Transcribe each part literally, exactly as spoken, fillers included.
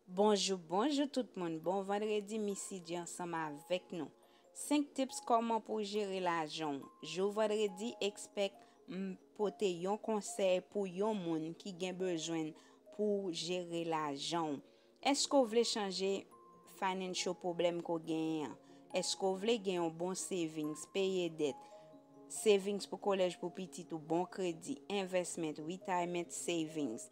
Bonjou, bonjou tout moun. Bon vandredi, Missy G ansanm avèk nou. Senk tips kòman pou jere lajan w. Jou vandredi, expect m pote yon konsèy pou yon moun ki gen bezwen pou jere lajan w. Èske w vle chanje financial problem ke w genyen an? Èske w vle gen yon bon savings, peye dèt, savings pou kolèj pou pitit ou, bon kredi, investment, retirement savings,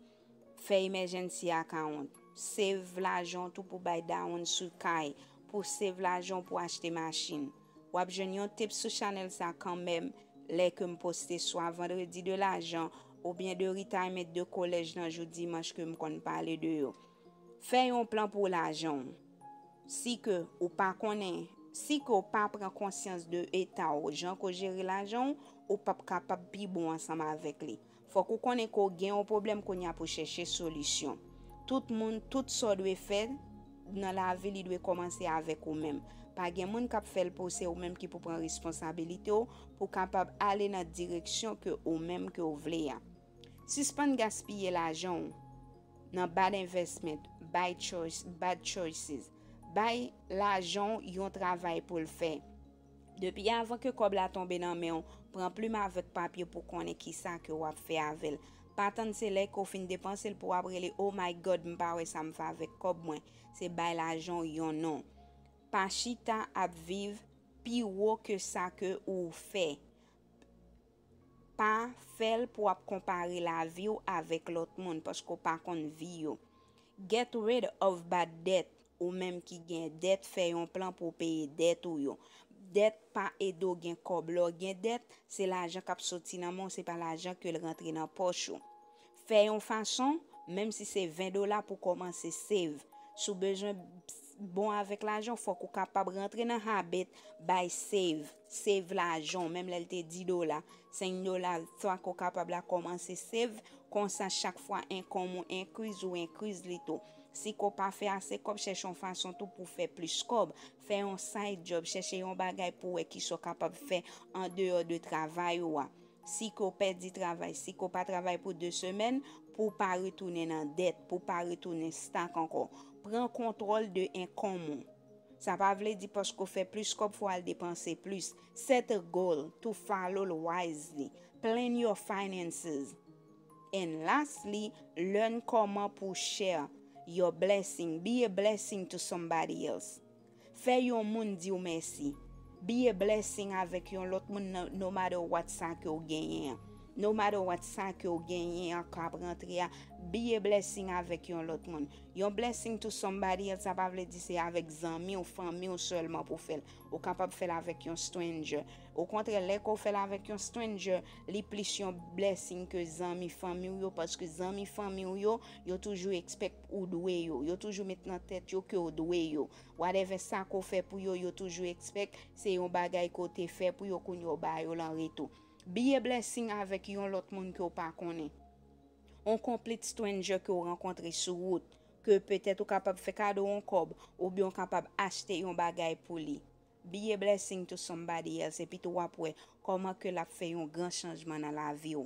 fè emergency account, save lajan w tou pou bay down sou kay, pou save lajan w pou achte machin. W ap jwenn yon tips sou chanèl sa kanmenm lè ke m poste swa vandredi de lajan oubyen de retirement de kolèj nan jou dimanch ke m konn pale de yo. Fè yon plan pou lajan w. Si ke ou pa konnen, si ke w pa pran konsyans de eta w, jan ke w jere lajan w, ou p ap kapab pi bon ansanm avèk li. Fòk ou konnen ke w gen yon pwoblèm kounye a pou chèche solisyon. Tout moun, tout sa w dwe fè nan lavi, li dwe kòmanse avèk ou menm. Pa gen moun k ap fè l pou w, se ou menm ki pou pran responsabilite w pou w kapab ale nan direksyon ke ou menm ke w vle a. Sispann gaspiye lajan w nan bad investment, bad choice, bad choices. Bay lajan w yon travay pou l fè. Depi avan ke kòb la tonbe nan men w, pran plim avèk papye pou konnen kisa ke w ap fè avè l. Pa tann se lè ke w fin depanse l pou w ap rele, "Oh my God, m pa wè sa m fè avèk kòb mwen." Se bay lajan w yon non. Pa chita ap viv pi wo ke sa ke ou fè. Pa fè l pou w ap konpare lavi w avèk lòt moun, paske w pa konn vi yo. Get rid of bad debt. Ou menm ki gen dèt, fè yon plan pou w peye dèt ou yo. Dèt pa ede w gen kòb. Lè w gen dèt, se lajan k ap soti nan men w, se pa lajan ke l rantre nan pòch ou. Fè yon fason, menm si se ven dola, pou w kòmanse save. Si w bezwen bon avèk lajan w, fòk ou kapab rantre nan habit bay save. Save lajan w, menm lè l te dis dola, senk dola, sa ke w kapab la, kòmanse save. Konsa, chak fwa income ou increase, ou increase li tou. Si ke w pa fè ase kòb, chèche yon fason tou pou w fè plis kòb. Fè yon side job, chèche yon bagay pou w wè kisa w kapab fè andeyò de travay ou a. Si ke w pèdi travay, si ke w pa travay pou de semèn, pou w pa retounen nan dèt, pou w pa retounen stuck ankò. Pran kontwòl de income ou. Sa pa vle di paske w fè plis kòb, fò w al depanse plis. Set a goal to follow wisely. Plan your finances. And lastly, learn kòman pou share your blessing. Be a blessing to somebody else. Fè yon moun di w mèsi. Be a blessing avèk yon lòt moun, no, no matter what sa ke w genyen an. No matter what sa ke w genyen an k ap rantre a, be a blessing avèk yon lòt moun. Yon blessing to somebody else, sa pa vle di se avèk zanmi w, fanmi w sèlman pou w fè l. Ou kapab fè l avèk yon stranger. Okontrè, lè ke w fè l avèk yon stranger, li plis yon blessing ke zanmi, fanmi w yo, paske zanmi, fanmi w yo, yo toujou expect ou dwe yo. Yo toujou met nan tèt yo ke w dwe yo. Whatever sa ke w fè pou yo, yo toujou expect se yon bagay ke w te fè pou yo, kounye a w ba yo l an retou. Be a blessing avèk yon lòt moun ke w pa konnen. On complete stranger ke w rankontre sou wout, ke petèt ou kapab fè kado yon kòb, oubyen w kapab achte yon bagay pou li. Be a blessing to somebody else, epi tou w ap wè kòman ke l ap fè yon gran chanjman nan lavi w.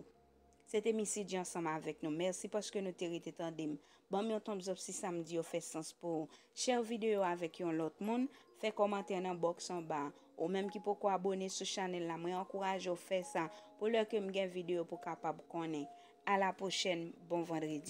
Se te Missy G ansanm avèk nou. Mèsi paske nou te rete tande m. Ban m yon thumbs up si sa m di yo fè sans pou ou. Share videyo avèk yon lòt moun. Fè kòmantè nan box anba. Ou menm ki poko abone sou chanèl la, mwen ankouraje w fè sa pou lè ke m gen videyo pou w kapab konnen. A la pwochèn, bon vandredi.